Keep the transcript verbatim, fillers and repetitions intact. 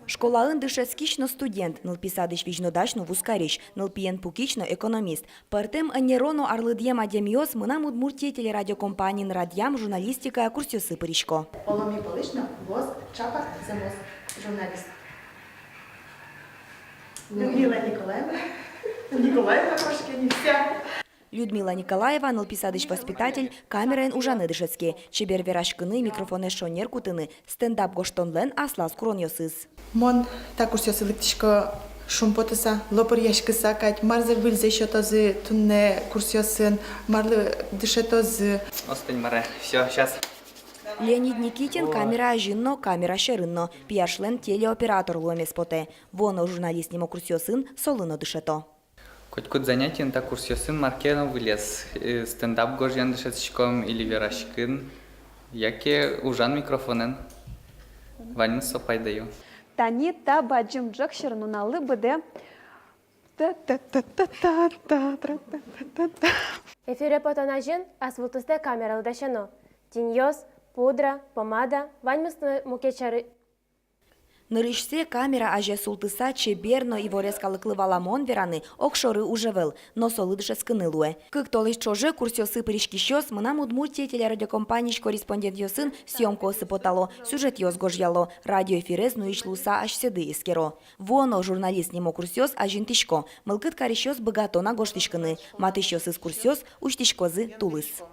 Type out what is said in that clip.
Школаын дышетскись но студент, нылпи садысь визьнодась но вузкарись, нылпиен пукись но экономист. Пӧртэм ӧнеро но арлыдъем адямиос «Мынам Удмуртие» телерадиокомпаниын радъям журналистикая курсъёсы пырисько. Оло, ми пӧлысь но вуоз чапак зэмос журналист. Людмила Николаевна. Николаевна кошке, не вся. Людмила Николаева, нылпи садысь воспитатель, камераен ужаны дышетске. Чебер вераськыны, микрофонэз шонер кутыны, стендап гожтонлэн аслаз куронъёсыз. Мон та курсъёсы лыктӥсько шумпотыса, лопыръяськыса кадь, марзэ выльзэ сётозы туннэ курсъёсын, марлы дышетозы. Остынь, мар-а, всё, щас. Леонид Никитин камера азьын но, камера сьӧрын но. Пияшлэн телеоператор луэмез потэ. Вуоно журналист нимо курсъёсын солы но дышето. Котькуд занятиын, та курсъёсын мар ке но выльёс, э, стендап гожъян дышетскиськом или вераськын, яке ужан микрофонэн. Ваньмыз со пайдаё. Тани та бадӟым ӝӧк сьӧрын нуналлы быдэ. Та-та-та-та-та-та-та-та-та. Эфире потон азьын ас вылтустэ камералы дасяно. Тиньёс, пудра, помада, ваньмыз но мукет сярысь. Нырысьсэ камера азе султыса чебер но иворез калыклы валамон вераны огшоры уж ӧвӧл, но солы дышетскыны луэ. Кык толэзь ӵоже курсъёсы пыриськисьёс «Мынам Удмуртие» телерадиокомпаниысь корреспондентъёсын съёмкаосы потало, сюжетъёс гожъяло, радиоэфирез нуись луыса асьсэды эскеро. Вуоно журналист нимо курсъёс азинтӥсько, мылкыд карисьёс быгато на гожтӥськыны, матысьёсыз курсъёс усьтӥськозы тулыс.